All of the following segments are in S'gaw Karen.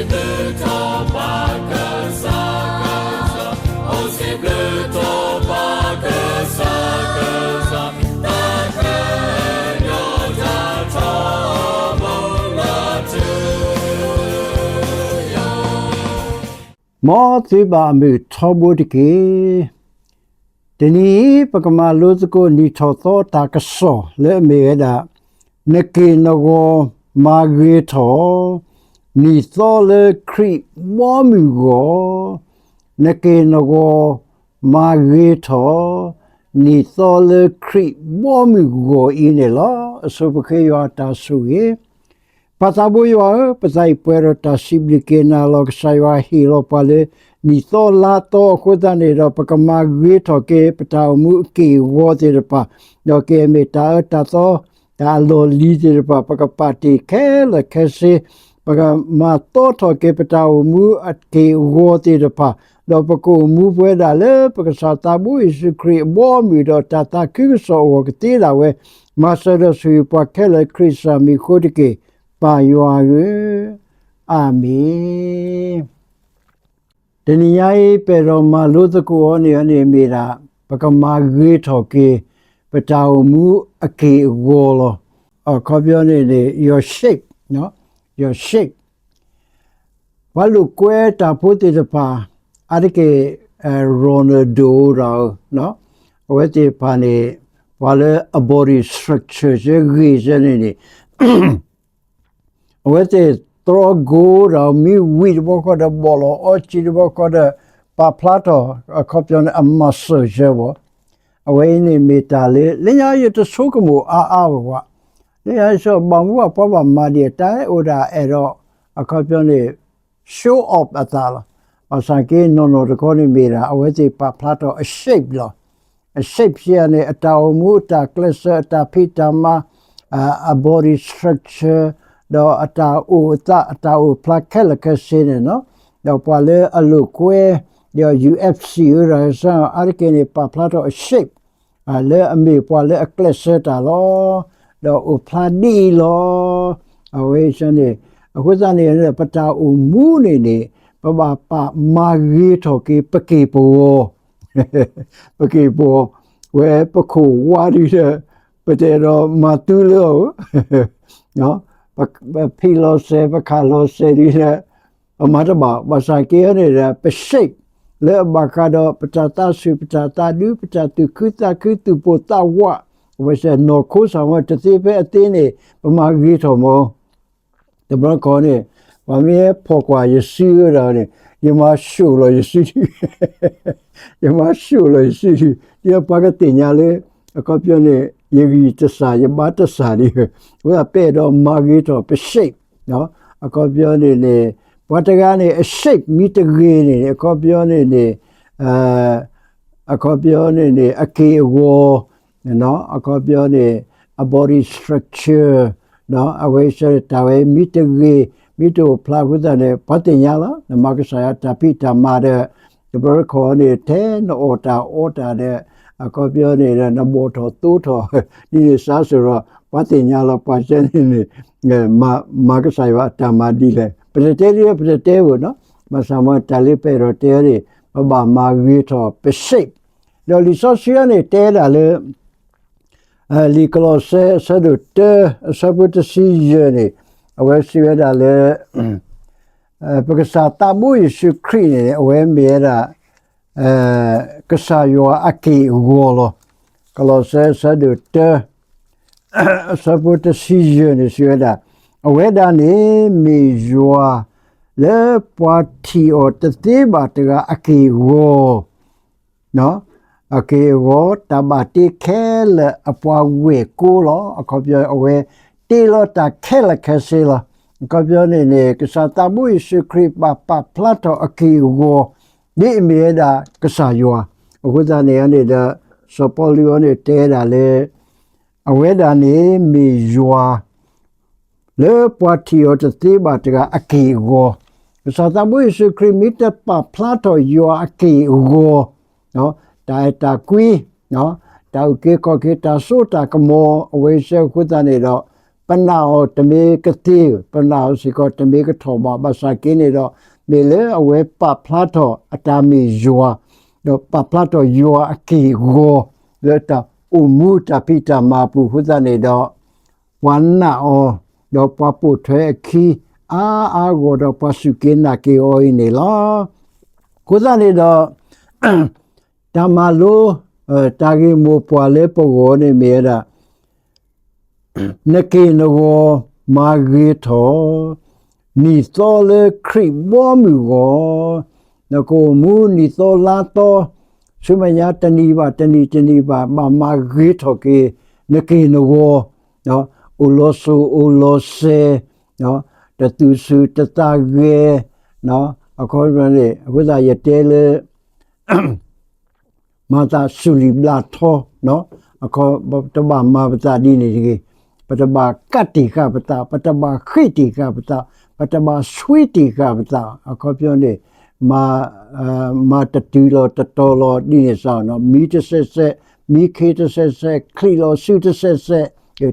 မ်သုဘၣ်အမုာ်ထီဘိတက့ၢ်. တနံၤအံၤ ပကမၤလိသကိးနံၣ်ထီၣ်သီတၢ်ကစီၣ်လၢအမ့ၢ်ဝဲဒၣ် နက့ၢ်နဂီၤမၤဂ့ၤထီၣ် နံၣ်သီလၢခရံာ်ဘီမုၢ်ဂီၢ်, နက့ၢ်နဂီၤမၤဂ့ၤထီၣ် နံၣ်သီလၢခရံာ်ဘီမုၢ်ဂီၢ်အံၤန့ၣ်လီၤ. အဆိပဃ့ယွၤအတၢ်ဆိၣ်ဂ့ၤ ပၢ်သးဘိယွၤဧၢ, ပသးအံၤပှဲၤဒီးတၢ်စံးဘျုးက့ၤနၤလီၤ. ကစၢ်ယွၤဟ့ၣ်လီၤပှၤလၢ နံၣ်သီလါသီအဃိသတးန့ၣ်ဒီး ပကမၤဂ့ၤထီၣ်က့ၤ ပတၢ်အိၣ်မူအက့ၢ်အဂီၤသ့ၣ်တဖၣ်, ဒီးကမ့ၢ်တၢ်အၢတၢ်သီ တၢ်အလီၢ်လံၤသ့ၣ်တဖၣ် ပကပာ်တ့ၢ်ခဲလၢာ်ခဲဆ့, ပကမၤသီထီၣ်က့ၤ ပတၢ်အိၣ်မူအက့ၢ်အဂီၤသ့ၣ်တဖၣ်, ဒီးပကအိၣ်မူပဝဲဒၣ်လၢ ပကစၢ်သးဘိယ့ၣ်ၡူးခရံာ်အဘီအမုၢ် ဒီးတၢ်သးခုကစီၣ်အဂီၢ်ကသ့ဒၣ်ဝဲ, မၤစၢၤဒီးဆိၣ်ဂ့ၤပှၤခဲလၢာ် ခရံာ်စၢ်မံၤအဃိတက့ၢ်, ပၢ်ယွၤဧၢ, အၤမ့ၣ်. တနံၤညါအံၤ ပအဲၣ်ဒိးမၤလိသကိးအီၤန့ၣ်န့ၣ် မ့ၢ်ဒၣ် ပကမၤဂ့ၤထီၣ်က့ၤ ပတၢ်အိၣ်မူအက့ၢ်အဂီၤလီၤ. အခီပညီန့ၣ်န့ၣ် your shape, your shape. ပှၤလိာ်ကွဲတၢ်ဖိသ့ၣ်တဖၣ် အါတက့ၢ် Ronaldo တၢ်ဧၢ, အဝဲသ့ၣ်တဖၣ်န့ၣ် ပှၤလၢအ body structure ဂ့ၤစဲန့ၣ်န့ၣ် အဝဲသ့ၣ်တြီ goal ဒီး မ့ၢ်ဝံၣ်တဘျီဃီဒီး ဘီၣ်လီၤအီစံးတဘျီဃီဒီး ပာ်ဖျါထီၣ် အခီပညီန့ၣ် အ muscle စၢၤဘၣ်. အဝဲအံၤန့ၣ်မ့ၢ်တၢ်လၢ လၢညါယတဆိကမိၣ်အါအါဘၣ်ဘၣ်. လၢညါယဆိကမိၣ် ဘၣ်မူဘၣ်ပှၤဘၣ်မၤဒ်အံၤ တၢ်အဲၣ်အိၣ်ဒၣ်အဲၣ်ဒိး အခီပညီန့ၣ် show off အသးလီၤ. ဘၣ်ဆၣ်က့ နီၢ်နီၢ်တခီန့ၣ်မ့ၢ်ဒၣ် အဝဲသ့ၣ်ပာ်ဖျါထီၣ်အ shape လီၤ. အ shape စံးယၤန့ၣ် အတၢ်အိၣ်မူ အတၢ်ကျဲးစၢး အတၢ်ဖံးတၢ်မၤ အ body structure ဒီးအတၢ်အိၣ်အသး အတၢ်အိၣ်ဖျါခဲလၢာ်ခဲဆ့န့ၣ်လီၤ. ဒီးပှၤလၢအလိာ်ကွဲ ဒီး ယူၣ်အၣ်ဖ်စံၣ် ဝဲဒၣ်စ့ၢ် အါတက့ၢ်န့ၣ် ပာ်ဖျါထီၣ်အ shape လၢအမ့ၢ်ပှၤလၢအကျဲးစၢးတၢ်လီၤ. ဒီးအိၣ်ဖျါဒ်အံၤလီၤ. အဝဲအံၤန့ၣ် အဃိသတးန့ၣ် ပတၢ်အိၣ်မူန့ၣ်န့ၣ် ပဘၣ်ပာ်မၤဂ့ၤထီၣ်က့ၤ ပက့ၢ်ပဂီၤ ပက့ၢ်ပဂီၤ, ဝဲပခိၣ်ဝါဒ်ဒီး ပတအဲၣ်ဒိးမၤသူလၢအီၤ, ပဖံးလီၤစဲး ပခးလီၤစဲးဒ်ဒီး ပမၤတဘၣ်. ဘၣ်ဆၣ်က့န့ၣ်ဒီး ပ shape လၢအဘၣ်ဃးဒီး ပတၢ်သးဆူၣ် ပတၢ်သးဒူ ပတၢ်သူၣ်ခုသးခု သူၣ်ပိၢ်သးဝး, အဝဲစဲး နီၢ်ခိစၢ်မီၤ တသ့ဖဲအသ့န့ၣ် ပမၤဂ့ၤထီၣ်မီၤ တဘျီခီန့ၣ် ပှၤမ့ၢ်ဟဲဖီၣ်ကွၢ်ယစုဒီးန့ၣ် ယမၤၡိၣ်လီၤယစုဒု, ယမၤၡိၣ်လီၤယစုဒု, ဒ်ပှၤကသ့ၣ်ညါလၢ အခီပညီန့ၣ် ယဂံၢ်တစၢ် ယဘါတစၢ်ဒ်, အဝဲဒၣ်ပအဲၣ်ဒိးမၤဂ့ၤထီၣ်ပ shape, အခီပညီန့ၣ်န့ၣ် ပှၤတဂၤန့ၣ် အ shape မ့ၢ်တဂ့ၤန့ၣ် အခီပညီန့ၣ်န့ၣ် အခီပညီန့ၣ်န့ၣ် အက့ၢ်အဂီၤ အခီပညီန့ၣ် အ body structure အဝဲစဲးတၢ်ဝဲ မ့ၢ်တဂ့ၤ မ့ၢ်တအိၣ်ဖျါအဃိသတးန့ၣ် ပှၤသ့ၣ်ညါလီၤ. နမၤကစၢ်ယွၤတၢ်ဖံးတၢ်မၤဒီး တဘျီတခီၣ်န့ၣ် ထဲနအီၣ်တၢ်အီတၢ်ဒီး အခီပညီန့ၣ်ဒီး နဘီၣ်ထီၣ်သိထီၣ် ဒ်န့ၣ်စးစ့ၢ်ကီး ပှၤသ့ၣ်ညါလီၤ ပှၤစဲန့ၣ်န့ၣ် မၤကစၢ်ယွၤအတၢ်မၤဒ်လဲၣ်. ပတတဲဒ် ပတတဲဘၣ်နီၤ, ဘၣ်ဆၣ်မ့ၢ်တၢ်လၢပအဲၣ်ဒိးတဲန့ၣ် ပဘၣ်မၤဂ့ၤထီၣ်ပ shape ဒီးလံာ်စီဆှံန့ၣ် တဲဒၣ်လၢ လံာ်ကလီးစဲ အဆၢဒိၣ်တၢ အဆၢဖိတဆံယဲၢ်န့ၣ် အဝဲစံးဝဲဒၣ်လၢ ပကစၢ်သးဘိယ့ၣ်ၡူးခရံာ်န့ၣ် အဝဲမ့ၢ်ဝဲဒၣ် ကစၢ်ယွၤအက့ၢ်အဂီၤလီၤ. ကလီးစဲ အဆၢဒိၣ်တၢ အဆၢဖိတဆံယဲၢ်န့ၣ် စံးဝဲဒၣ်, အဝဲဒၣ်န့ၣ်မ့ၢ်ယွၤ လၢပှၤထံၣ်အီၤတသ့ဘၣ်တဂၤအက့ၢ်အဂီၤ အက့ၢ်အဂီၤ တၢ်ဘၣ်တ့ခဲလၢာ်အပှၤဂ့ၢ်ကိလီၤ. အခီပညီ အဝဲတ့လီၤတၢ်ခဲလၢာ်ခဲဆ့လီၤ. အခီပညီန့ၣ်န့ၣ် ကစၢ်သးဘိယ့ၣ်ၡူးခရံာ်ဘၣ်ပာ်ဖျါထီၣ်အက့ၢ်အဂီၤ ဒ်အမ့ၢ်ဝဲဒၣ်ကစၢ်ယွၤ. အဃိသတးန့ၣ်န့ၣ်ဒီး စီၤပီလူးအံၤန့ၣ် တဲဒၣ်လၢ အဝဲဒၣ်န့ၣ်မ့ၢ်ယွၤ လၢပှၤထံၣ်အီၤတသ့ဘၣ်တဂၤအက့ၢ်အဂီၤ, ကစၢ်သးဘိယ့ၣ်ၡူးခရံာ်မ့ၢ်တပာ်ဖျါထီၣ်ယွၤအက့ၢ်အဂီၤ, တၢ်အဲၣ်တၢ်ကွံ, တၢ်အုၣ်က့ၤခီၣ်က့ၤ တၢ်စိတၢ်ကမီၤ အဝဲစဲးအဃိသတးန့ၣ်ဒီး ပ ပနာ်အီၤတမ့ၢ်ကသ့, ပနာ်အီၤစ့ၢ်ကီးတမ့ၢ်ကထီၣ်ဘၣ်. ဘၣ်ဆၣ်က့န့ၣ်ဒီး မ့ၢ်လၢအဝဲပာ်ဖျါထီၣ်အတၢ်မ့ၢ်ယွၤ, ဒီးပာ်ဖျါထီၣ်ယွၤအက့ၢ်အဂီၤ လၢတၢ်အိၣ်မူတၢ်ဖံးတၢ်မၤအပူၤအဃိသတးန့ၣ်ဒီး ပှၤနာ်အီၤ, ဒီးပှၤပိာ်ထွဲအခံ အါအါဂီၢ်ဒီးပှၤစူၢ်က့ၤနာ်က့ၤအီၤအံၤန့ၣ်လီၤ. အဃိသတးန့ၣ်ဒီး တၢ်မၤလိ တၢ်ဂ့ၢ်မိၢ်ပှၢ်လၢပဂီၢ်န့ၣ်မ့ၢ်ဝဲဒၣ် နက့ၢ်နဂီၤမၤဂ့ၤထီၣ် နံၣ်သီလၢခရံာ်ဘီမုၢ်ဂီၢ်, နကအိၣ်မူနံၣ်သီလါသီ ဆူမဲာ်ညါတနံၤဘၣ်တနံၤတနံၤဘၣ် ဘၣ်မၤဂ့ၤထီၣ်က့ၤ နက့ၢ်နဂီၤ, အိၣ်လီၤစိၤအိၣ်လီၤစဲၤ, တသူၣ်ဆူၣ်တသးဂဲၤ, အခီပညီန့ၣ် အဃိသတးယတဲလၢ မၤသးစူၤလံာ်ဘျးထီ, တဘၣ်မၤပသးဒ်န့ၣ်တဂ့ၤ. ပတဘၣ်ကးတံာ်ဃာ်ပသး, ပတဘၣ်ဃ့ၢ်တံာ်ဃာ်ပသး, ပတဘၣ်ဆွံတံာ်ဃာ်ပသး, အခီပညီန့ၣ် မၤတတုၤလီၤတတီၤလီၤဒ်န့ၣ်စ့ၢ်ကီး, မံတစဲးစဲး, မံခ့တစဲးစဲး, ချံးလီၤစုတစဲးစဲး,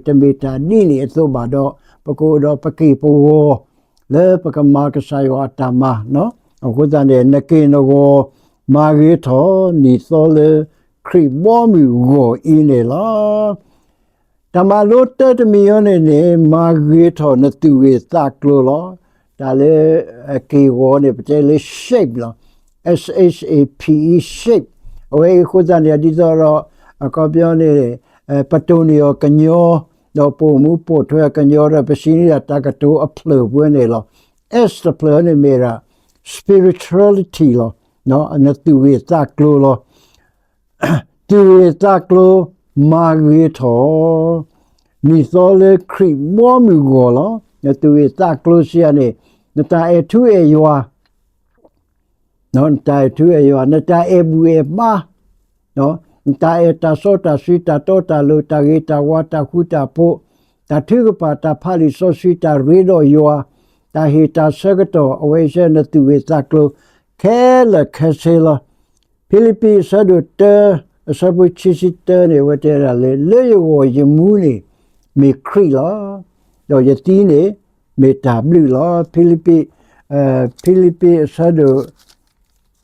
တမ့ၢ်တၢ်ဒ်န့ၣ်အသိးဘၣ်ဒီး ပကအိၣ်ဒီးပက့ၢ်ပဂီၤ လၢပကမၤကစၢ်ယွၤအတၢ်မၤ, အဃိသတးန့ၣ် နက့ၢ်နဂီၤမၤဂ့ၤထီၣ် နံၣ်သီလၢခရံာ်ဘီမုၢ်ဂီၢ်အံၤန့ၣ်လီၤ. တၢ်မၤလိတၢတမံၤအံၤန့ၣ်န့ၣ် မၤဂ့ၤထီၣ်နသူၣ်ဂ့ၢ်သးကျိၤလီၤ. တၢ်လၢအက့ၢ်ဂီၤန့ၣ် ပတဲလၢ shape လီၤ. S H A P E, shape. အဝဲအံၤအဃိသတးန့ၣ် ဒ်သိးဒီး အခီပညီန့ၣ် ပတိၢ်န့ၢ်အီၤကညီ, ဒီးပအိၣ်မူပိာ်ထွဲအီၤကညီဒီး ပစံးန့ၢ်ဒၣ်တၢ်ကတိၤအဖျၢၣ်ပှဲၤန့ၣ်လီၤ. S တဖျၢၣ်န့ၣ်မ့ၢ်ဒၣ် spirituality လီၤ. နသူၣ်ဂ့ၢ်သးကျိၤလီၤ. သူၣ်ဂ့ၢ်သးကျိၤမၤဂ့ၤထီၣ် နံၣ်သီလၢခရံာ်ဘီမုၢ်ဂီၢ်လီၤ. နသူၣ်ဂ့ၢ်သးကျိၤစံးယၤန့ၣ် နတၢ်အဲၣ်ထူအဲၣ်ယွၤ နတၢ်အဲၣ်ထူအဲၣ်ယွၤ, နတၢ်အဲၣ်ဘူၣ်အဲၣ်ဘါ, နတၢ်အဲၣ်တၢ်စီတၢ်ဆှံ တၢ်တီတၢ်လိၤ တၢ်ဂ့ၤတၢ်ဝါ တၢ်ဃူတၢ်ဖိး, တၢ်ထုကဖၣ် တၢ်ဖးလံာ်စီဆှံ တၢ်ရ့ဒီးယွၤ, တၢ်ဟ့ၣ်တၢ်ဆၢကတီၢ် အဝဲအံၤစ့ၢ်နသူၣ်ဂ့ၢ်သးကျိၤ ခဲလၢာ်ခဲဆ့လီၤ. ဖံလံးပံးအဆၢဒိၣ်တၢ အဆၢဖိခံဆံတၢန့ၣ် အဝဲတဲဒၣ်လၢ လၢယဂီၢ်ယမူန့ၣ် မ့ၢ်ခရံာ်လီၤ. ဒီးယသံန့ၣ် မ့ၢ်တၢ်ဘျုးလီၤ. ဖံလံးပံး, ဖံလံးပံးအဆၢဒိၣ်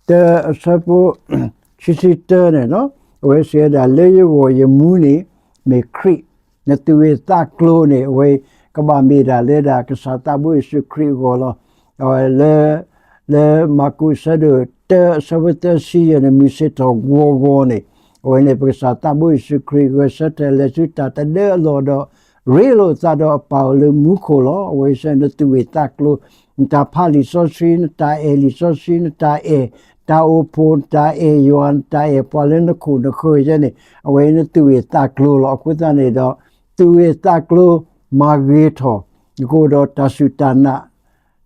တၢ အဆၢဖိခံဆံတၢန့ၣ် အဝဲစံးဝဲဒၣ် လၢယဂီၢ်ယမူန့ၣ် မ့ၢ်ခရံာ်, နသူၣ်ဂ့ၢ်သးကျိၤန့ၣ် အဝဲကဘၣ်မ့ၢ်ဒၣ်လၢဒၣ်ကစၢ်သးဘိယ့ၣ်ၡူးခရံာ်အဂီၢ်လီၤ. လၢ လၢမၢ်ကူးအဆၢဒိၣ်တၢ အဆၢဖိသၢဆံယဲၢ်န့ၣ် မုၢ်ဆ့ၣ်ထီၣ်ဂီၤဂီၤန့ၣ် အဝဲန့ၣ် ပကစၢ်သးဘိယ့ၣ်ၡူးခရံာ် ဂဲၤဆၢထၢၣ်လဲၤဆူတၢ်တဒၢအလီၢ်ဒီး ရ့လိာ်သးဒီးအပၢ်အိၣ်လၢမူခိၣ်လီၤ. အဝဲစ့ၢ်နသူၣ်ဂ့ၢ်သးကျိၤ, နတၢ်ဖးလံာ်စီဆှံ, နတၢ်အဲၣ်လံာ်စီဆှံ, နတၢ်အဲၣ်တၢ်အိၣ်ဖှိၣ်, နတၢ်အဲၣ်ယွၤ, နတၢ်အဲၣ်ပှၤလၢနခိၣ်နဃၢၤယဲန့ၣ် အဝဲနသူၣ်ဂ့ၢ်သးကျိၤလီၤ. အဃိသတးန့ၣ်ဒီး သူၣ်ဂ့ၢ်သးကျိၤမၤဂ့ၤထီၣ် နကအိၣ်ဒီးတၢ်စူၢ်တၢ်နာ်,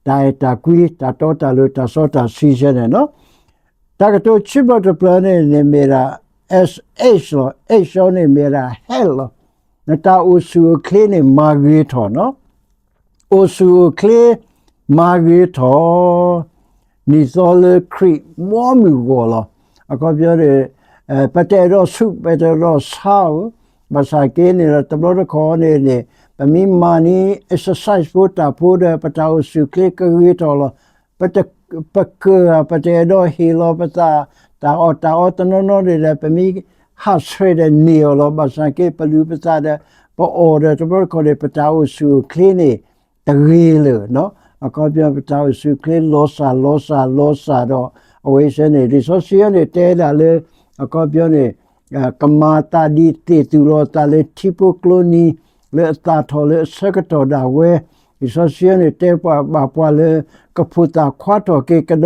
တၢ်အဲၣ်တၢ်ကွံ, တၢ်တီတၢ်လိၤ, တၢ်စီတၢ်ဆှံယဲန့ၣ်လီၤ. တၢ်ကတိၤခံဘျီတဖျၢၣ်န့ၣ်န့ၣ်မ့ၢ်ဒၣ် S H လီၤ. H အီၤန့ၣ်မ့ၢ်ဒၣ် health လီၤ. နတၢ်အိၣ်ဆူၣ်အိၣ်ချ့န့ၣ်မၤဂ့ၤထီၣ်နီၤ. အိၣ်ဆူၣ်အိၣ်ချ့မၤဂ့ၤထီၣ် နံၣ်သီလၢခရံာ်ဘီမုၢ်ဂီၢ်လီၤ. အခီပညီန့ၣ် ပတအဲၣ်ဒိးဆူၣ် ပတအဲၣ်ဒိးဆါဧိၤ, ဘၣ်ဆၣ်က့န့ၣ်ဒီး တဘျီတခီၣ်န့ၣ်န့ၣ် ပမ့ၢ်မၤန့ၢ် exercise ဖိတၢ်ဖိဒီး ပတၢ်အိၣ်ဆူၣ်အိၣ်ချ့ကဂ့ၤထီၣ်လီၤ. ပတ ပကၢၢ် ပတအဲၣ်ဒိးဟ့ၣ်လီၤပသး တၢ်အီၣ်တၢ်အီတနီၤနီၤန့ၣ်ဒီး ပမ့ၢ်ဟးဆှဲးဒီးန့ၢ်အီၤလီၤ. ဘၣ်ဆၣ်က့ ပလူၤပသးဒီး ပအီၣ်ဒီး တဘျီတခီၣ်န့ၣ် ပတၢ်အိၣ်ဆူၣ်အိၣ်ချ့န့ၣ် တဂ့ၤလၢၤနီၤ. အခီပညီ ပတၢ်အိၣ်ဆူၣ်အိၣ်ချ့လီၤစၢ်လီၤစၢ်လီၤစၢ်ဒီး အဝဲစ့ၢ်န့ၣ် လံာ်စီဆှံအံၤန့ၣ် တဲဒၣ်လၢ အခီပညီန့ၣ် ကမၤသးဒ်သ့ၣ်သူၣ်လီၤသးလၢထံဖိကျိနံၤ လၢအသၣ်ထီၣ်လၢအဆၢကတီၢ်ဒၣ်ဝဲ, လံာ်စီဆှံအံၤန့ၣ် တဲပှၤဘၣ်ပှၤလၢ ကဖိသၣ်ခွါထီၣ်က့ၤက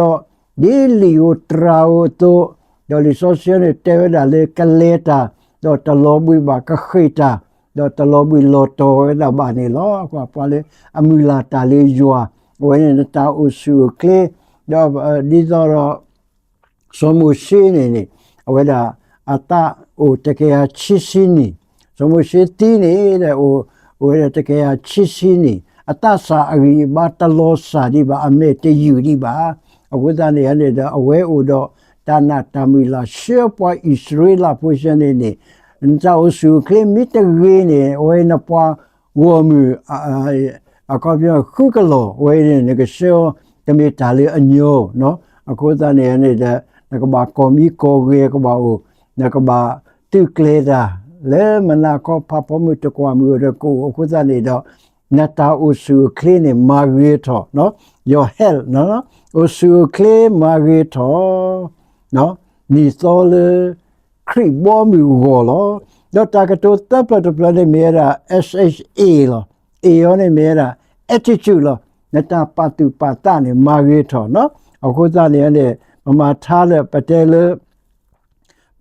ဒီး ဒ်လံာ်ဧိၤတြၤဧိၤအသိး, ဒီးလံာ်စီဆှံအံၤန့ၣ် တဲဝဲဒၣ်လၢကလဲၤတၢ် ဒီးတလီၤဘှံးဘၣ် ကဃ့ၢ်တၢ် ဒီးတလီၤဘှံးလီၤတီၤဝဲဒၣ်ဘၣ်န့ၣ်လီၤ. ပှၤလၢအမုၢ်လၢ်တၢ်လၢယွၤ အဝဲန့ၣ်နတၢ်အိၣ်ဆူၣ်အိၣ်ချ့ ဒီးဒ်သိးဒီး စီၤမိၤၡ့န့ၣ်န့ၣ် အဝဲဒၣ်အသးအိၣ်တကယၤခံဆံနံၣ်, စီၤမိၤၡ့သံန့ၣ်ဒီး အိၣ်ဝဲဒၣ်တကယၤခံဆံနံၣ်, အသးစၢ်အဂံၢ်အဘါတလီၤစၢ်ဒံးဘၣ်, အမဲာ်တယုၢ်ဒံးဘၣ်. အဃိသတးန့ၣ်န့ၣ်ဒီး အဝဲအိၣ်ဒီးတၢ်နာ်တၢ်မုၢ်လၢ် ဆှၢပှၤအံၣ်စရ့လးဖိစ့ၢ်န့ၣ်န့ၣ်, နတၢ်အိၣ်ဆူၣ်အိၣ်ချ့မ့ၢ်တဂ့ၤန့ၣ် အဝဲနပှၤ ဂီၢ်မုၢ် အခီပညီဃုကလီၤဝဲအံၤန့ၣ် နကဆှၢအီၤ တမ့ၢ်တၢ်လၢအညီ, အဃိသတးန့ၣ်န့ၣ်ဒီး နကဘၣ်ကီၢ်မံကီၢ်ဂဲၤကဘၣ်အိၣ်, နကဘၣ်သုးကျဲၤတၢ် လၢမုၢ်နၤခီဖးဖီမုၢ်တကွၢ်မုၢ်အိၣ်ဒီးကအိၣ်, အဃိသတးန့ၣ်ဒီး နတၢ်အိၣ်ဆူၣ်အိၣ်ချ့န့ၣ် မၤဂ့ၤထီၣ်, your health အိၣ်ဆူၣ်အိၣ်ချ့မၤဂ့ၤထီၣ် နံၣ်သီလၢခရံာ်ဘီမုၢ်ဂီၢ်လီၤ. ဒီးတၢ်ကတိၤသၢဖျၢၣ်တဖျၢၣ်န့ၣ်မ့ၢ်ဝဲဒၣ် S H A လီၤ. A အီၤန့ၣ်မ့ၢ်ဝဲဒၣ် attitude လီၤ. နတၢ်ပာ်သူၣ်ပာ်သးန့ၣ် မၤဂ့ၤထီၣ်နီၤ. အဃိသတးန့ၣ်န့ၣ် ပမၤထါလၢပတဲလၢ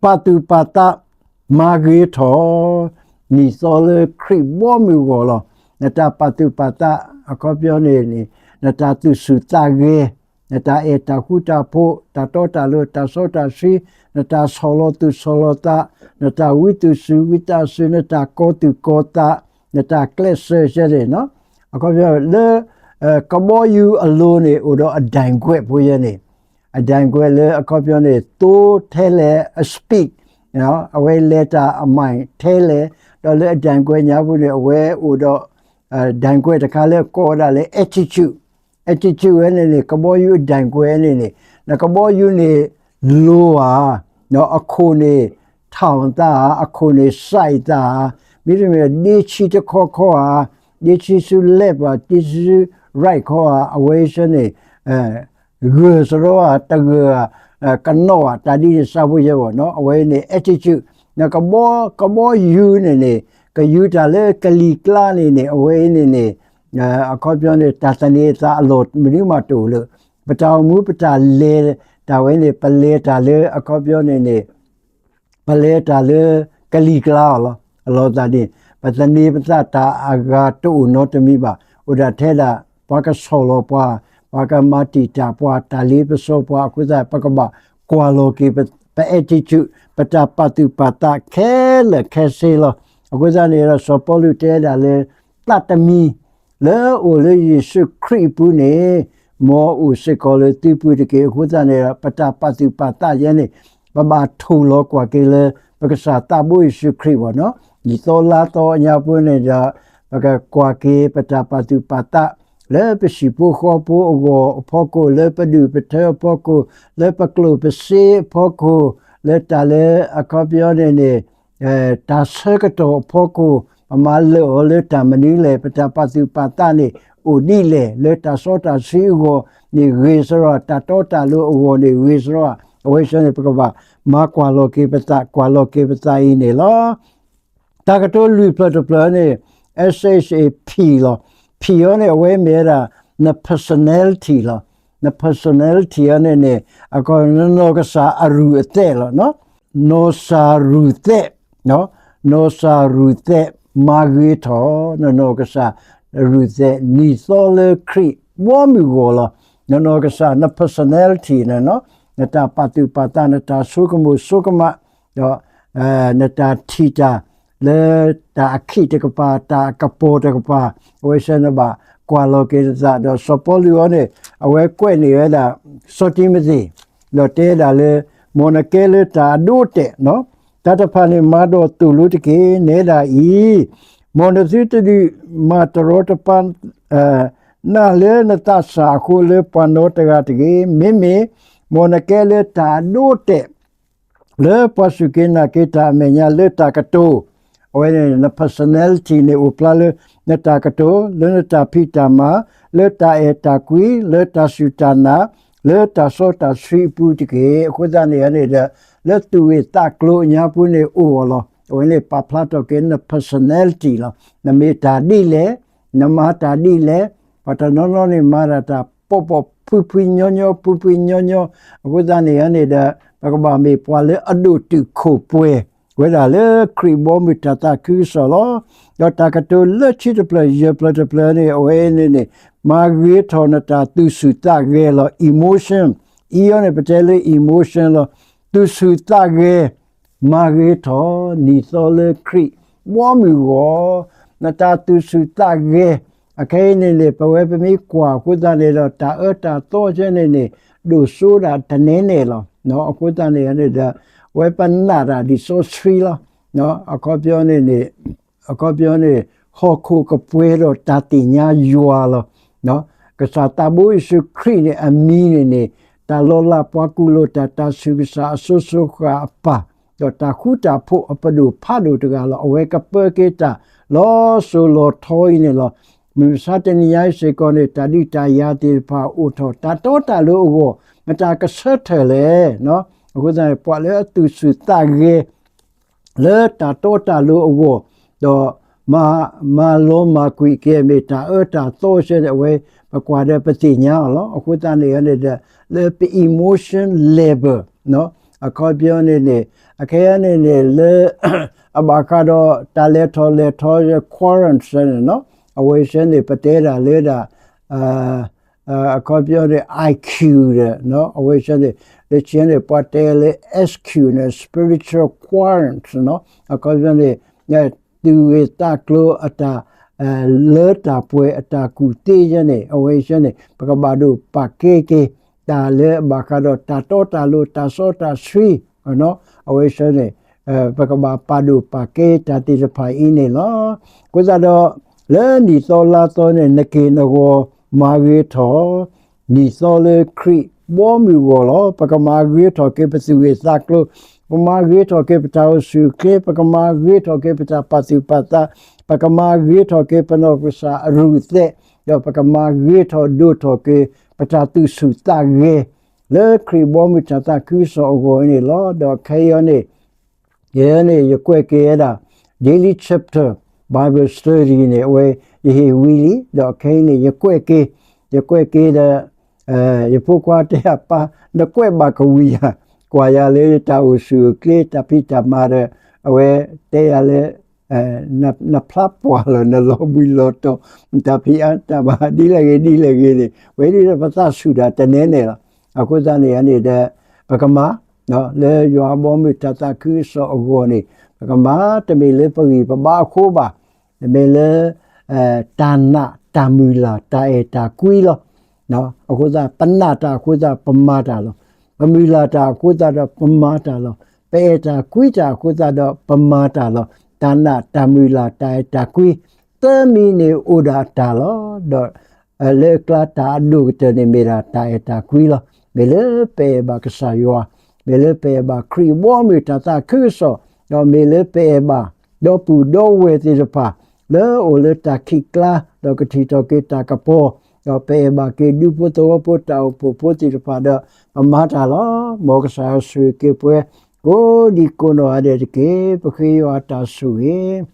ပာ်သူၣ်ပာ်သး မၤဂ့ၤထီၣ် နံၣ်သီလၢခရံာ်ဘီမုၢ်ဂီၢ်လီၤ. နတၢ်ပာ်သူၣ်ပာ်သး အခီပညီန့ၣ်န့ၣ် နတၢ်သူၣ်ဆူၣ်သးဂဲၤ, နတၢ်အဲၣ်တၢ်ဃူတၢ်ဖိး, တၢ်တီတၢ်လိၤ, တၢ်စီတၢ်ဆှံ, နတၢ်ဆီၣ်လီၤသူၣ်ဆီၣ်လီၤသး, နတၢ်ဝံသူၣ်စူၤဝံသးစူၤ, နတၢ်ကီသူၣ်ကီသး, နတၢ်ကျဲးစၢးယဲန့ၣ်နီၤ. အခီပညီလၢ ကဘီယူၤအလိၤန့ၣ် အိၣ်ဒီးအဒိင်ကွဲးဖိယဲန့ၣ် အဒိင်ကွဲးလၢအခီပညီန့ၣ် သိထဲလဲၣ်အ speed အဝဲလဲၤတၢ်အမၤထဲလဲၣ်, ဒီးလၢအဒိင်ကွဲးညါပူၤန့ၣ် အဝဲအိၣ်ဒီး ဒိင်ကွဲးတခါလၢကိးဝဲဒၣ်လၢ attitude, attitude ဝဲန့ၣ်န့ၣ် ကဘီယူၤအဒိင်ကွဲးန့ၣ်န့ၣ် နကဘီယူၤန့ၣ် လိၤဧါ, အခိၣ်န့ၣ် ထီၣ်သးဧါ, အခိၣ်န့ၣ် စဲးသးဧါ, မ့တမ့ၢ် ဒ့ဆံတခီခီဧါ, ဒ့ဆံဆူ left ဧါ, ဒ့ဆံဆူ right ခီဧါ, အဝဲဆၢန့ၣ် ဂၢၢ်စရီဧါ, တဂၢၢ်ဧါ, ကနီၣ်ဧါ, တၢ်ဒ်န့ၣ်စးဖိယဲဘၣ်နီၤ. အဝဲန့ၣ် attitude နကဘီ ကဘီယူၤန့ၣ်န့ၣ် ကယူၤတၢ်လၢကလံၤကျါန့ၣ်န့ၣ် အဝဲအံၤန့ၣ်န့ၣ် အခီပညီန့ၣ် တၢ်သန့ၤအသးအလီၢ်မနုၤမးတအိၣ်လၢ ပတၢ်အိၣ်မူပတၢ်လဲၤတၢ်ဝဲန့ၣ် ပလဲၤတၢ်လၢအခီပညီန့ၣ်န့ၣ် ပလဲၤတၢ်လၢကလံၤကျါအီၤလီၤ. အလီၢ်သးန့ၣ် ပသန့ၤပသးတၢ်အဂၤတအိၣ်နီတမံၤဘၣ်. အိၣ်ဒၣ်ထဲဒၣ် ပှၤကဆီၣ်လီၤပှၤ, ပှၤကမၤတံာ်တာ်ပှၤ, တၢ်လ့ပစီပှၤ, အဃိသတး ပကဘၣ်ကွၢ်လီၤက့ၤပ attitude, ပတၢ်ပာ်သူၣ်ပာ်သးခဲလၢာ်ခဲဆ့လီၤ. အဃိသတးန့ၣ်ဒီး စီၤပီလူးတဲဒၣ်လၢ သးတမံၤ လၢအအိၣ်လၢယ့ၣ်ၡူးခရံာ်အပူၤန့ၣ် မ်အအိၣ်စ့ၢ်ကီးလၢသုပူၤတက့ၢ်. အဃိသတးန့ၣ်ဒီး ပတၢ်ပာ်သူၣ်ပာ်သးယဲန့ၣ် ပဘၣ်ထိၣ်လီၤကွၢ်က့ၤလၢ ပကစၢ်သးဘိယ့ၣ်ၡူးခရံာ်ဘၣ်နီၤ. နံၣ်သီလါသီအညါပူၤန့ၣ်ဒီး ပကကွၢ်က့ၤပတၢ်ပာ်သူၣ်ပာ်သး လၢပဟံၣ်ဖိဃီဖိအဂီၢ်အဖီခိၣ်, လၢပဒူၣ်ပထၢအဖီခိၣ်, လၢပကျိၣ်ပစ့အဖီခိၣ်, လၢတၢ်လၢအခီပညီန့ၣ်န့ၣ် တၢ်ဆၢကတီၢ်အဖီခိၣ် ပမၤလၢာ်အီၤလၢတၢ်မနုၤလဲၣ်, ပတၢ်ပာ်သူၣ်ပာ်သးန့ၣ် အိၣ်ဒ်လဲၣ်, လၢတၢ်စီတၢ်ဆှံအဂီၢ်န့ၣ်ဂ့ၤစရီ, တၢ်တီတၢ်လိၤအဂီၢ်န့ၣ်ဂ့ၤစရီ, အဝဲဆၢန့ၣ် ပကဘၣ်မၤကွၢ်လီၤက့ၤပသး, ကွၢ်လီၤက့ၤပသးအံၤန့ၣ်လီၤ. တၢ်ကတိၤလွံၢ်ဖျၢၣ်တဖျၢၣ်န့ၣ် S H A P လီၤ. P အီၤန့ၣ် အဝဲမ့ၢ်ဝဲဒၣ် န personality လီၤ. န personality အီၤန့ၣ်န့ၣ် အကီၢ်နနီၢ်ကစၢ်အရူၢ်အသဲးလီၤ. နီၢ်ကစၢ်ရူၢ်သဲး, နီၢ်ကစၢ်ရူၢ်သဲး မၤဂ့ၤထီၣ် နနီၢ်ကစၢ်ရူၢ်သဲး နံၣ်သီလၢခရံာ်ဘီမုၢ်ဂီၢ်လီၤ. နနီၢ်ကစၢ် န personality န့ၣ် နတၢ်ပာ်သူၣ်ပာ်သး နတၢ်ဆိကမိၣ်ဆိကမး ဒီး နတၢ်ထံၣ်တၢ်လၢတၢ်အခံးတကပၤ တၢ်အကပီၤတကပၤ အဝဲဆၢနဘၣ်ကွၢ်လီၤက့ၤနသး ဒီးစီၤပီလူးအီၤန့ၣ် အဝဲကွဲးန့ၢ်ဝဲဒၣ် စီၤတံၤမသ့း ဒီးတဲဒၣ်လၢ မ်နကဲလၢတၢ်အဒိအတဲာ် တၢ်တဖၣ်န့ၣ်မၤဒီးသိၣ်လိတက့ၢ် နဲဒၣ်အံၤ မ်နသုတဒုးမၤတရီတပါ နၢ်လၢနသးစၢ်အဃိလၢပှၤနီတဂၤတဂ့ၤ. မ့မ့ၢ် မ်နကဲလၢတၢ်အဒိအတဲာ် လၢပှၤစူၢ်က့ၤနာ်က့ၤတၢ်အမဲာ်ညါလၢတၢ်ကတိၤ, အဝဲန့ၣ် န personality န့ၣ်အိၣ်ဖျါလၢ နတၢ်ကတိၤ, လၢနတၢ်ဖံးတၢ်မၤ, လၢတၢ်အဲၣ်တၢ်ကွံ, လၢတၢ်စူၢ်တၢ်နာ်, လၢတၢ်စီတၢ်ဆှံအပူၤတက့ၢ်. အဃိသတးန့ၣ်န့ၣ်ဒီး လၢသူၣ်ဂ့ၢ်သးကျိၤအညါပူၤန့ၣ်အိၣ်အီၤလီၤ. အဝဲန့ၣ်ပာ်ဖျါထီၣ်က့ၤန personality လီၤ. နမ့ၢ်တၢ်ဒ်လဲၣ်, နမၤတၢ်ဒ်လဲၣ်, ပှၤတနီၤနီၤန့ၣ်မၤဒၣ်တၢ်ပိာ်ပိာ်ဖှံဖှံညီညီ ပူၤဖှံညီညီ, အဃိသတးန့ၣ်န့ၣ်ဒီး ပကဘၣ်မ့ၢ်ပှၤလၢအဒိၣ်တုာ်ခိၣ်ပှဲၤ ဝဲဒၣ်လၢခရံာ်ဘီမုၢ်တၢ်သးခုကစီၣ်လီၤ. ဒီးတၢ်ကတိၤလၢခံတဖျၢၣ် ယဲၢ်ဖျၢၣ်တဖျၢၣ်န့ၣ် အဝဲန့ၣ်န့ၣ် မၤဂ့ၤထီၣ်နတၢ်သူၣ်ဆူၣ်သးဂဲၤလီၤ. Emotion, E အီၤန့ၣ် ပတဲလၢ emotion လီၤ. သူၣ်ဆူၣ်သးဂဲၤ မၤဂ့ၤထီၣ် နံၣ်သီလၢခရံာ်ဘီမုၢ်ဂီၢ်, နတၢ်သူၣ်ဆူၣ်သးဂဲၤ အခဲအံၤန့ၣ်န့ၣ် ပဝဲပမ့ၢ်ကွၢ်အဃိသတးန့ၣ်ဒီး တၢ်အၢတၢ်သီဆၢန့ၣ်န့ၣ် ဒိၣ်စိဒၣ်တနဲနဲလီၤ. အဃိသတးန့ၣ်န့ၣ်ဒီး အဝဲပနာ်တၢ်လံာ်စီဆှံလီၤ. အခီပညီန့ၣ်န့ၣ် အခီပညီန့ၣ် ဟီၣ်ခိၣ်ကပှဲၤဒီးတၢ်သ့ၣ်ညါယွၤလီၤ. ကစၢ်သးဘိယ့ၣ်ၡူးခရံာ်န့ၣ် အမံၤန့ၣ်န့ၣ် တၢ်လီၤလးပှၤကူၣ်လိာ်တၢ် တၢ်ဆူးကစၢ်အစိၤစိၤဃၣ်အပၢ်, ဒီးတၢ်ဃူတၢ်ဖိးအပဒိၣ်ဖးဒိၣ်တဂၤလီၤ. အဝဲကပၢက့ၤတၢ်လီၤစိၤလီၤထီအံၤန့ၣ်လီၤ. မုၢ်မဆါတနံၤညါအံၤစ့ၢ်ကီးန့ၣ် တၢ်ဒုးတၢ်ယၤသ့ၣ်တဖၣ်အိၣ်ထီၣ် တၢ်တီတၢ်လိၤအဂီၢ် မတၤကဆၢထၢၣ်လဲၣ်. အဃိသတးန့ၣ် ပှၤလၢအသူၣ်ဆူၣ်သးဂဲၤ လၢတၢ်တီတၢ်လိၤအဂီၢ်, ဒီး မၤလီၤမၢ်ကွံာ်က့ၤ မ့ၢ်တၢ်အၢတၢ်သီစဲန့ၣ် အဝဲ ပကွၢ်ဒီးပသ့ၣ်ညါအီၤလီၤ. အဃိသတးန့ၣ်န့ၣ်ဒီး လၢပ emotion level အခီပညီန့ၣ်န့ၣ် အခဲအံၤန့ၣ်န့ၣ် လၢ အဘၣ်ဃးဒီးတၢ်လဲၤထီၣ်လဲၤထီ quarantine န့ၣ် အဝဲစဲန့ၣ် ပတဲဒၣ်လၢဒၣ် အခီပညီန့ၣ် I Q ဒီး အဝဲစဲန့ၣ် လၢခံန့ၣ် ပှၤတဲလၢ S Q န့ၣ် spiritual quarantine အခီပညီန့ၣ် သူၣ်ဂ့ၤသးကျိၤအတၢ် လၢတၢ်ပှဲၤအတၢ်ကူၣ်သ့ယဲန့ၣ် အဝဲစဲန့ၣ် ပကဘၣ်ဒိးပာ်ကဲက့ၤ တၢ်လၢအဘၣ်ဃးဒီးတၢ်တီတၢ်လိၤ တၢ်စီတၢ်ဆှံ အဝဲစဲန့ၣ် ပကဘၣ်ပာ်ဒိၣ်ပာ်ကဲတၢ်သ့ၣ်တဖၣ်အံၤန့ၣ်လီၤ. အဃိသတးဒီး လၢနံၣ်သီလါသီန့ၣ် နက့ၢ်နဂီၤမၤဂ့ၤထီၣ် နံၣ်သီလၢခရံာ်ဘီမုၢ်ဂီၢ်လီၤ. ပကမၤဂ့ၤထီၣ်က့ၤပသူၣ်ဂ့ၤသးကျိၤ, ပကမၤဂ့ၤထီၣ်က့ၤပတၢ်အိၣ်ဆူၣ်အိၣ်ချ့, ပကမၤဂ့ၤထီၣ်က့ၤပတၢ်ပာ်သူၣ်ပာ်သး, ပကမၤဂ့ၤထီၣ်က့ၤပနီၢ်ကစၢ်အရူၢ်သဲး, ဒီးပကမၤဂ့ၤထီၣ်ဒိၣ်ထီၣ်က့ၤ ပတၢ်သူၣ်ဆူၣ်သးဂဲၤ လၢခရံာ်ဘီမုၢ်တၢ်သးခုကစီၣ်အဂီၢ်န့ၣ်လီၤ. ဒီးခဲအံၤန့ၣ် ယဲန့ၣ် ယကွဲးက့ၤဝဲဒၣ် Daily Chapter Bible Study န့ၣ် အဝဲ ယဟ့ၣ်ဝံၤလံ, ဒီးခဲအံၤန့ၣ် ယကွဲးက့ၤ, ယကွဲးက့ၤဒီး ယဖိခွါတဲယၤ ပၢ် နကွဲးဘၣ်ကဝံၤယၤ, ကွၢ်ယၤလၢယတၢ်အိၣ်ဆူၣ်အိၣ်ချ့ တၢ်ဖံးတၢ်မၤဒီး အဝဲတဲယၤလၢ နဖျါပှၢ်လီၤ နလီၤဘှံးလီၤတီၤ တၢ်ဖံးအါတၢ်မၤဒ်လဲၣ်ဂ့ၤဒ်လဲၣ်ဂ့ၤန့ၣ် ဝဲဒၣ်ဒီးပသးဆူၣ်တၢ်တနဲနဲလီၤ. အဃိသတးန့ၣ်န့ၣ်ဒီး ပကမၤ လၢယွၤဘီမုၢ်တၢ်သးခုကစီၣ်အဂီၢ်န့ၣ် ပကမၤတမ့ၢ်လၢပဂံၢ်ပဘါအဃိဘၣ်, တမ့ၢ်လၢ တၢ်နာ်တၢ်မုၢ်လၢ်တၢ်အဲၣ်တၢ်ကွံလီၤ. အဃိသတး ပနာ်တၢ်အဃိသတး ပမၤတၢ်လီၤ. ပမုၢ်လၢ်တၢ်အဃိသတးဒီး ပမၤတၢ်လီၤ. ပအဲၣ်တၢ်ကွံတၢ်အဃိသတးဒီး ပမၤတၢ်လီၤ. တၢ်နာ်တၢ်မုၢ်လၢ်တၢ်အဲၣ်တၢ်ကွံ သၢမံၤန့ၣ်အိၣ်ဒၣ်တၢ်လီၤ. ဒီး လၢအကျါတၢ်အဒိၣ်ကတၢၢ်န့ၣ်မ့ၢ်ဒၣ်တၢ်အဲၣ်တၢ်ကွံလီၤ. မ့ၢ်လၢပအဲၣ်ဘၣ်ကစၢ်ယွၤ, မ့ၢ်လၢပအဲၣ်ဘၣ်ခရံာ်ဘီမုၢ်တၢ်သးခုကစီၣ်, ဒီးမ့ၢ်လၢပအဲၣ်ဘၣ် ဒီပုၢ်ဒီဝဲၢ်သ့ၣ်တဖၣ် လၢအအိၣ်လၢတၢ်ခံးကျါ ဒီးကထံၣ်ထီၣ်က့ၤတၢ်ကပီၤ, ဒီးပအဲၣ်ဘၣ်က့ၤဒူဖိသဝီဖိတၢ်အိၣ်ဖှိၣ်ဖိသ့ၣ်တဖၣ်ဒီး ပမၤတၢ်လီၤ. မ်ကစၢ်ယွၤဆိၣ်ဂ့ၤက့ၤပှၤ ကိးဒံကိးနီၢ်ဂၤဒဲးတက့ၢ်. ပဃ့ယွၤအတၢ်ဆိၣ်ဂ့ၤ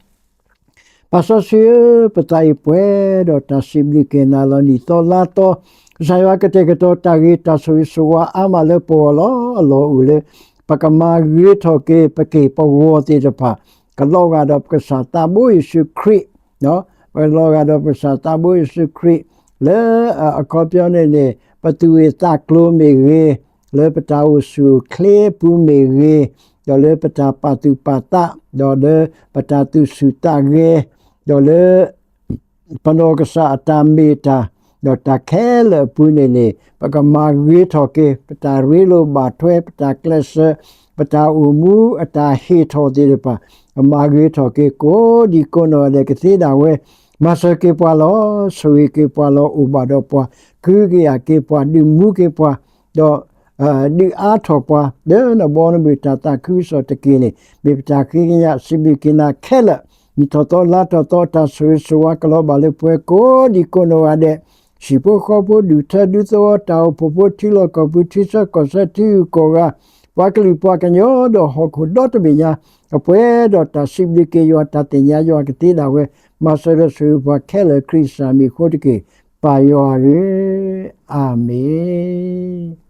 ပၢ်စီဆှံဧၢ, ပသးအံၤပှဲၤဒီးတၢ်စံးဘျုးက့ၤနၤလီၤ. နံၣ်သီလါသီ ကစၢ်ယွၤကတဲာ်ကတီၤတၢ်ဂ့ၤတၢ်ဆိၣ်ဂ့ၤဆိၣ်ဝါအါမးလၢပဂီၢ်လီၤ. အလီၢ်အိၣ်လၢ ပကမၤဂ့ၤထီၣ်က့ၤပက့ၢ်ပဂီၤသ့ၣ်တဖၣ် ကလီၤဂာ်ဒီးပကစၢ်သးဘိယ့ၣ်ၡူးခရံာ် ပကလီၤဂာ်ဒီးပကစၢ်သးဘိယ့ၣ်ၡူးခရံာ် လၢအခီပညီန့ၣ်န့ၣ် ပသူၣ်ဂ့ၤသးကျိၤမ့ၢ်ဂ့ၤ, လၢပတၢ်အိၣ်ဆူၣ်အိၣ်ချ့အပူၤမ့ၢ်ဂ့ၤ, ဒီးလၢပတၢ်ပာ်သူၣ်ပာ်သး, ဒီးလၢပတၢ်သူၣ်ဆူၣ်သးဂဲၤ, ဒီးလၢ ပနီၢ်ကစၢ်အတၢ်မ့ၢ်တၢ် ဒီးတၢ်ခဲလၢာ်အပူၤန့ၣ်န့ၣ် ပကမၤဂ့ၤထီၣ်က့ၤ ပတၢ်ရ့လိာ်ဘၣ်ထွဲ ပတၢ်ကျဲးစၢး ပတၢ်အိၣ်မူအတၢ်ဟ့ၣ်ထီၣ်သ့ၣ်တဖၣ် ကမၤဂ့ၤထီၣ်က့ၤ ကိးဒံကိးနီၢ်ဂၤဒဲးကသ့ဒၣ်ဝဲ မၤစၢၤက့ၤပှၤလီၤ. ဆိၣ်ဂ့ၤက့ၤပှၤလီၤ. အိၣ်ဘၣ်ဒီးပှၤ ကဟုကယာ်က့ၤပှၤ ဒုးမူက့ၤပှၤ ဒီး ဒုးအါထီၣ်ပှၤ လၢနဘီနမုၢ်တၢ်သးခုကစီၣ်တက့ၢ်န့ၣ် မ့ၢ်ပတၢ်ဃ့ကညးစံးဘျုးက့ၤနၤခဲလၢာ် နံၣ်ထီၣ်သီလါထီၣ်သီ တၢ်ဆိၣ်ဂ့ၤဆိၣ်ဝါကလီၤဘၣ်လၢပှၤကိးဒံကိးနီၢ်ဂၤဒဲး ဟံၣ်ဖိဃီဖိ ဒူၣ်ထၢဒူသဝီ တၢ်အိၣ်ဖှိၣ်ဖိ ထံလီၢ်ကီၢ်ပူၤ ထံဆၢကီၢ်ဆၢ ထံဂုၤကီၢ်ဂၤ ပှၤကလုာ်ပှၤကညီ ဒီးဟီၣ်ခိၣ်ဒီတဘ့ၣ်ညါ ကပှဲၤဒီးတၢ်စံးဘျုးက့ၤယွၤ တၢ်သ့ၣ်ညါယွၤကသ့ဒၣ်ဝဲ မၤစၢၤဒီးဆိၣ်ဂ့ၤပှၤခဲလၢာ် ခရံာ်စၢ်မံၤအဃိတက့ၢ် ပၢ်ယွၤဧၢ, အၤမ့ၣ်.